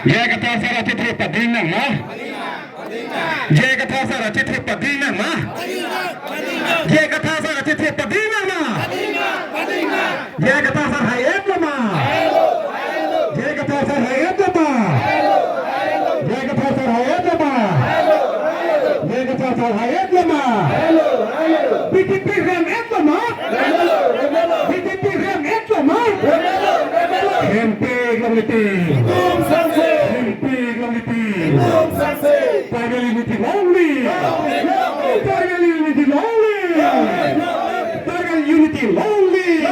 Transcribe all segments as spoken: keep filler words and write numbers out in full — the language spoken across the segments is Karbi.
J I Kathar sar achethe pading nang ma? J I Kathar sar achethe pading nang ma? J I Kathar sar achethe pading nang ma? J I Kathar sar hai-et lo ma? J I Kathar sar hai-et lo ma? J I Kathar sar hai-et lo ma? J I Kathar sar hai-et lo ma? B J P rem-et lo ma? B J P rem-et lo ma? Hempik longle ti. Hempik longle ti. Tribal unity long live. Tribal unity long live. Tribal unity long live.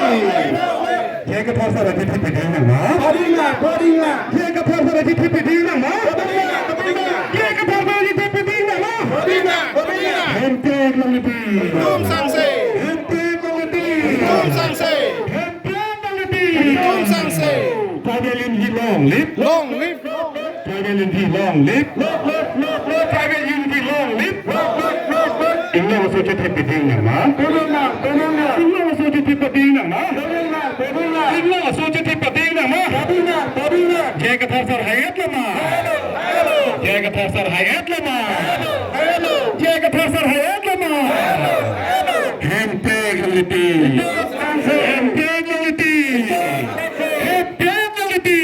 J I Kathar sar achethe pading nang ma? Pading nang, pading nang. J I Kathar sar achethe pading nang ma? Pading nang, pading nang. J I Kathar sar achethe pading nang ma? Pading nang, pading nang. Hempik longle ti. Tum sangse. Hempik longle ti. Tum sangse. Hempik longle ti. Tum sangse. Tribal unity long live. Long live. Tribal unity long live. Long live, long live. Tribal unity long live. Long live, long live. Inglong aso achethe pading nang ma? Pading nang, pading nang. Inglong aso achethe pading nang ma? Pading nang, pading nang. Inglong aso achethe pading nang ma? Pading nang, pading nang. J I Kathar sar hai-et lo ma? Hai-et lo, hai-et lo. J I Kathar sar hai-et lo ma? Hai-et lo, hai-et lo. J I Kathar sar hai-et lo ma? Hai-et lo, hai-et lo. Hempik longle ti. Hempik longle ti. Hempik longle ti.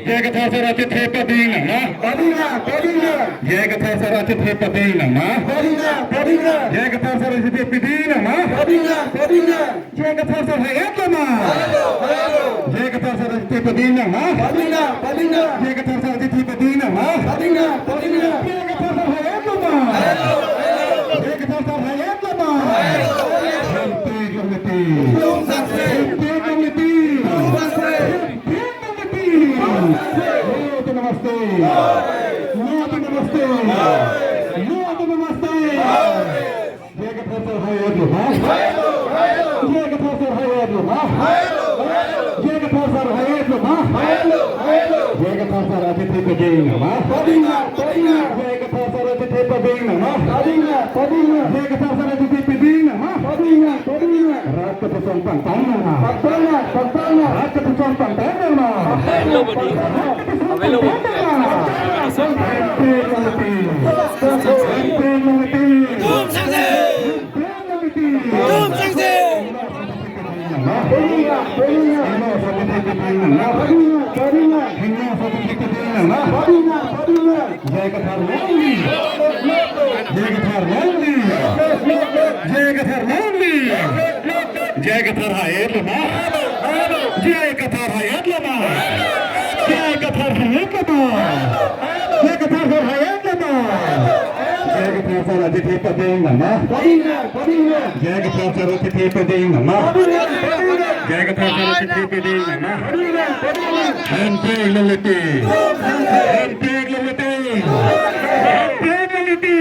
J I Kathar sar achethe pading nang ma? Pading nang, pading nang. J I Kathar sar achethe pading nang ma? Pading nang, pading nang. J I Kathar sar achethe pading nang ma? Pading nang, pading nang. J I Kathar sar hai-et lo ma? Hai-et lo, hai-et lo. J I Kathar sar achethe pading nang ma? Pading nang, pading nang. J I Kathar sar achethe pading nang ma? Pading nang, pading nang. J I Kathar sar hai-et lo ma? Hai-et lo, hai-et lo. J I Kathar sar hai-et lo ma? Hai-et lo, hai-et lo. Hempik longle ti. Tum sangse. Hempik longle ti. Tum sangse. Hempik longle ti. Tum sangse. No to namaste. No to namaste. No to namaste. J I Kathar sar hai-et lo ma? Hai-et lo, hai-et lo. J I Kathar sar hai-et lo ma? Hai-et lo, hai-et lo. J I Kathar sar hai-et lo ma? Hai-et lo, hai-et lo. J I Kathar sar achethe pading nang ma? Pading nang, pading nang. J I Kathar sar achethe pading nang ma? Pading nang, pading nang. J I Kathar sar achethe pading nang ma? Pading nang, pading nang. Rat kepusong pangtang nang ma? Pangtang nang, pangtang nang. Rat kepusong pangtang nang ma? Pangtang nang, pangtang nang. Hempik longle ti. Hempik longle ti. Tum sangse. Hempik longle ti. Tum sangse. J I Kathar long live. J I Kathar long live. J I Kathar long live. J I Kathar hai-et lo ma? J I Kathar hai-et lo ma? J I Kathar hai-et lo ma? J I Kathar sar hai-et lo ma? J I Kathar sar achethe pading nang ma? Pading nang, pading nang. J I Kathar sar achethe pading nang ma? Pading nang, pading nang. J I Kathar sar achethe pading nang ma? Pading nang, pading nang. Hempik longle ti. Hempik longle ti. Hempik longle ti.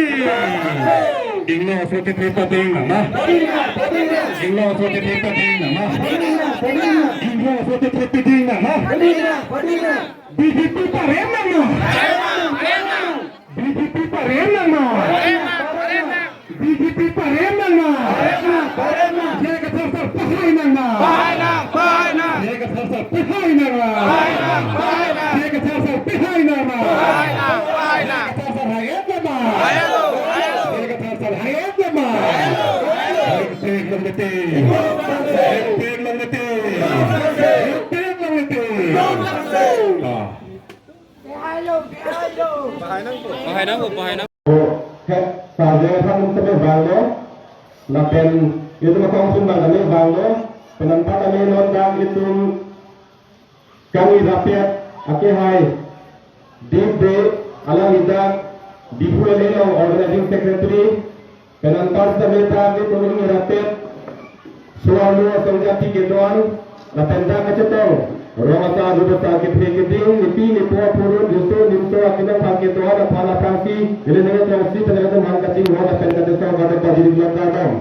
Inglong aso achethe pading nang ma? Pading nang, pading nang. Inglong aso achethe pading nang ma? Pading nang, pading nang. Inglong aso achethe pading nang ma? Pading nang, pading nang. B J P parem nang ma? Parem nang, parem nang. B J P parem nang ma? Parem nang, parem nang. B J P parem nang ma? Parem nang, parem nang. J I Kathar sar pahai nang ma? Pahai nang, pahai nang. J I Kathar sar pahai nang ma? Pahai nang, pahai nang. J I Kathar sar pahai nang ma? Pahai nang, pahai nang. J I Kathar sar hai-et lo ma? Hai-et lo, hai-et lo. J I Kathar sar hai-et lo ma? Hai-et lo, hai-et lo. Hempik longle ti. Hempik longle ti. Hempik longle ti. Ah. Pahai nang, pahai nang. Pahai nang, pahai nang. Ke, sarjang aphan tame vanglo, lapen itum akhong atum abang tame vanglo, penanpa tame non dak itum kami rapet akehai, Dip Bey, alang idak Diphu L A along organizing secretary, penanpar sitame dak itum aning rapet, Suarlo asong jati kedo-an, lapen dak kachetong rong asa, rup asa, kethe keding, nepi nepo, apurun, riso nimso akinong aphan kedo-an aphan aphrangsi, ili nangkeklongsi pen nangtum aphan kachingvai lapen kachesong kado pajirlo kardom.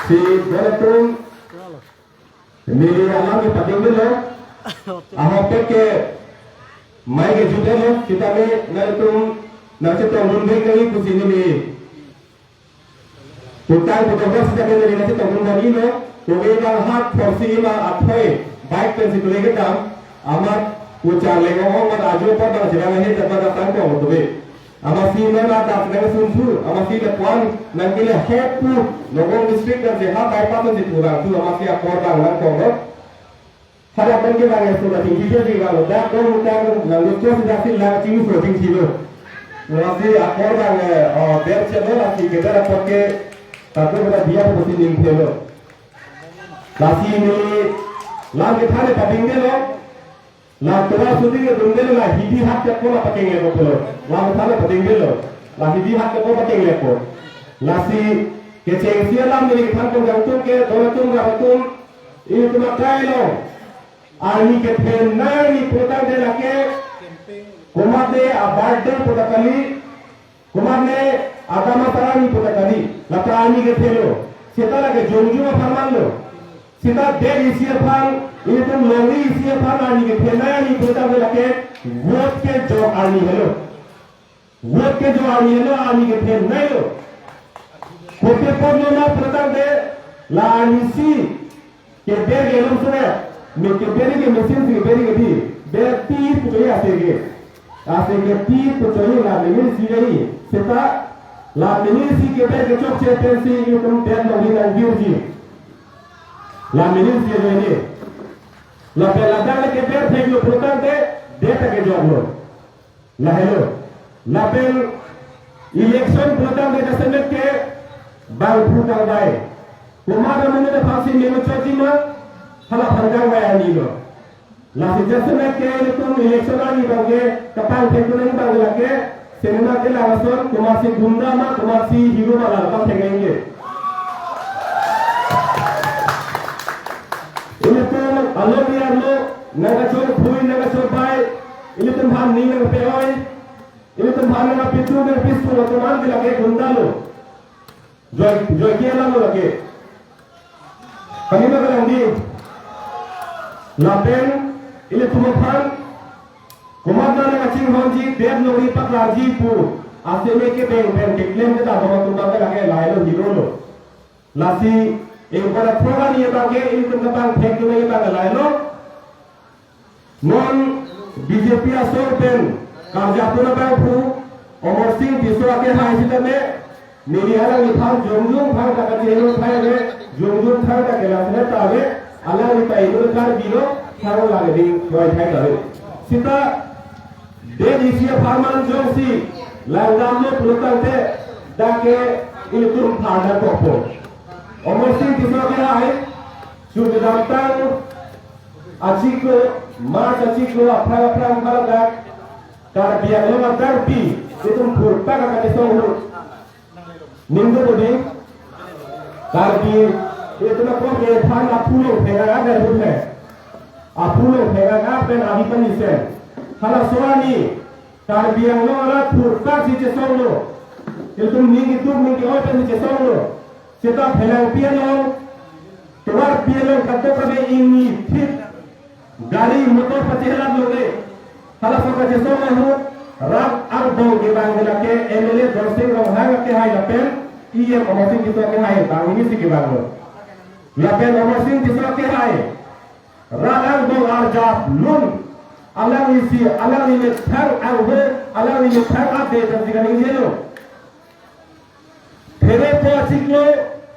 Si bon atum neli alam kepading dolo, ahokpet ke mai kejut dolo, sitame nangtum nangchetongdun dei kali pusi neli putang putang sitame neli nangchetongdun dolo, kove bang hak porsi ima athoi Bike pen si kule kedam, amat pu charleng ong ong mat ajo apor bang chevang ahe japa da tang kong tuve. Amatsi non adak nang sunsu, amatsi le puan nang kele hep pu, Nagaon district nang si ha bypass nang si pu bang tu, amatsi apor bang nang kong lo. Hadak pen kevang aso da tingki ke si vang lo, dak dong utang dong, nang lo kos dak si lang chingso tingki lo. Amatsi apor bang, eh, oh, ber chelo, amatsi keber apor ke, tatu pada dia pu si ning thelo. Lasi neli lam kethan le padingdelo, lam tora suding le dungdelo, la hidi hat ke kola pakengle ko pulo. Lam kethan le padingdelo, la hidi hat ke kola pakengle ko. Lasi kechengsi alam neli kethan pon kangtung ke, don atum, rat atum, ilitum akai lo. Arni kethenei arni putangte lake, komat ne a-birthday puta kali, komat ne adamtara arni puta kali, lata arni kethelo. Seta lake jongjung aphan manlo. Seta det isi aphan, ilitum longri isi aphan arni kethenei arni putangte lake, vote kejok arni helo. Vote kejok arni helo, arni kethenei lo. Kopi apotlo ma putangte, la arnisi keber kelong sore, me keber ke machine si keber ke di, ber pi putoya ase ke. Ase ke pi putoya la mini si dei. Seta la mini si keber kechokche pensi ilitum det longri nang virji. La mini si dei ni. Lapen ladak le keber theklo putangte, det ta kejoklo. Lahelo. Lapen election putangte jasemet ke bangphu kangvai. Komat amonit aphansi menu choji ma, hala aphan kangvai arni lo. Lasi jasemet ke ilitum election arni abang ke kapangthek kunang abang lake, cinema kelang ason, komatsi gunda ma, komatsi hero ma, la pangthek nangji. Ilitum alo biar lo, nang kachophui, nang kachobai, ilitum aphan ning nangpe-oi, ilitum aphan nangpitu nangpisu atum an ke lake gunda lo. Joi, joi ke alam lo lake. Kami na kalang di. Lapen ilitum aphan komat nang kachinghonji, det longri paklarji pu aseme kebeng pen keklem kedam atum abang ke lake lahelo, hero lo. Lasi ingkoi ra throk arni abang ke ilitum kapangthek kunang abang ke lahelo. Non B J P asong pen karjapon abangphu Amarsing Tisso akehai sitame, neli alangliphan jongjung thangta kachehelo thai ave, jongjung thangta kelang sene ta ave, alangli ta inut Karbi lo, thang lang ding roi thai ta ave. Seta det isi apharman jongsi langdamlo pulotangte, dak ke ilitum pharda kokpo. Amarsing Tisso akehai, chun kedamtang achiklo, March achiklo, aphrang aphrang aphrang dak, Karbi Anglong adarpi, itum phurtak akachesong ahut. Ning do bodi, Karbi, itum akom ke phan aphulo phenga ada ahut he. Aphulo phenga pen abi panisen. Halaso arni, Karbi Anglong arat phurtak si chesonglo. Itum ning itum ning ke-oi pen si chesonglo. Seta phelangpi along, tovarpi along kadokave ingni thip gari motor pachelat longle. Halaso kachesong ahut rat angbong kevang ke lake M L A Dorsing Ronghang akehai lapen E M Amarsing Tisso akehai bang ini si kevanglo. Lapen Amarsing Tisso akehai rat angbong arjap lun, alanglisi, alangli methang angho, alangli methang update si kaningjelo. Phere po achiklo,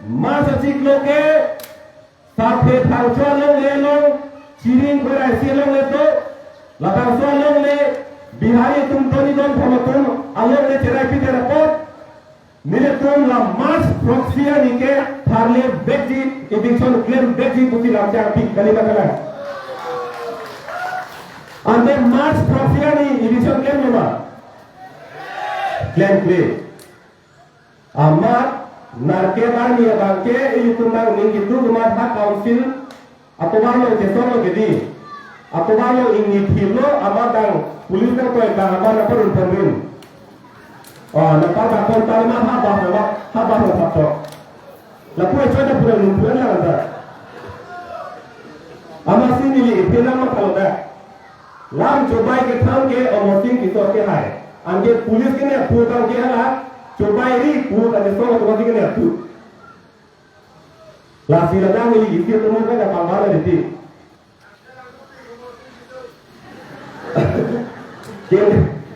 March achiklo ke, saphe thangcho alongle along, Chiring Khorai si alongle to, labangso alongle, Bihari atum doni don phom atum alongle cherai pidet apot, nelitum la March throksi arni ke tharle vekji, eviction klem vekji pusi lamchang pi kali ma kalang. Ante March throksi arni eviction klemlo ma? Klemkle. Amat nerkep arni abang ke ilitum nangning kitu amat ha council atovar along chesonglo kedi. Atovar along ingni thiplo, amat dang police nangtoi bang amat nangparun ponrin. Oh, nangpabak pon tali amat ha bak lo, ha bak lo thapto. Lapu echoi ta pura nung pura lang ta. Amatsi neli iphe lang ma kalo ta. Lam chobai kethang ke Amarsing Tisso akehai. Anke police ke ne pu tang ke hala chobai ri pu ta ke solo chobai ke ne pu. Lasi ladak neli isi atum ke da pangbar la riti. Ke,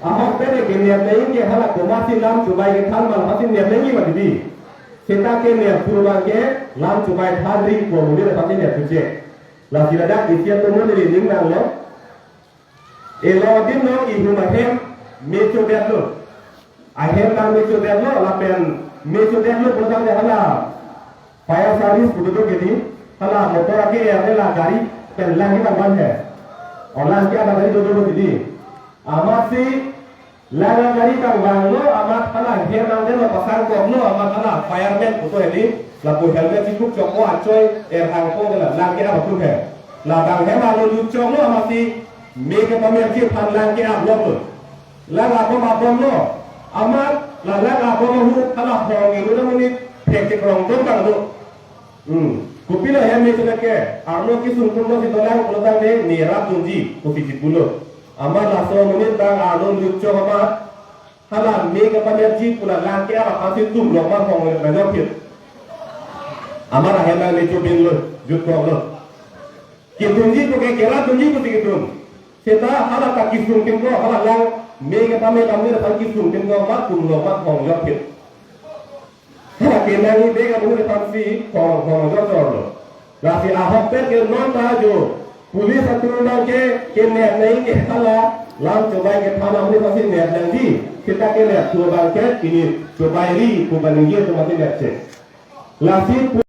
ahok pen ke nep nangji ke hala komatsi lam chubai kethan ma, lasi nep nangji ma didi. Seta ke nep thu abang ke lam chubai thanri pu amonit aphan si nep thu chek. Lasi ladak isi atum neli ning nanglo. Elo adim along ihum ahem me chodetlo. Ahem abang me chodetlo, lapen me chodetlo pulo tangte hala fire service pu dodo ke dei, hala motor ake ya hala gari pen lang ke-ap abang he. O lang ke-ap gari dodo ke dei. Amatsi lang gari abang vanglo, amat hala hem abang delo pasang koklo, amat hala fireman puto he dei, lapu helmet chikuk chokpo achoi er hangpo ke la lang ke-ap atum he. La abang hem arlo lut choklo, amatsi me kepamerji aphan lang ke-aplo. Lang abom abomlo. Amat la lang abom ahut hala hong elu na monit phek chekrong dong abang do. Hmm. Kopilo hem me chulake, arlo kesung atum lo sita lang pulo tangte ne rapdunji pusi chipulo. Amat laso amonit abang arlo lut chok amat hala me kepamerji pu la lang ke-ap aphansi tum lo amat hong le banyak phit. Amat ahem abang le chobinlo, jutkoklo. Kedunji pu ke kerapdunji pusi kedun. Seta hala ta kesung atum ko, hala lang me kepame lam me aphan kesung atum ko amat tum lo amat hong yok phit. Hala kenangji bek amonit aphansi hong hong yok chorlo. Lasi ahok pen ke non ta jo police atum abang ke kenep nangji ke hala lam chubai kethan amonit aphansi nep nangji. Seta kenep thu abang ke pini chubairi pu baningje atum aphansi nep chek. Lasi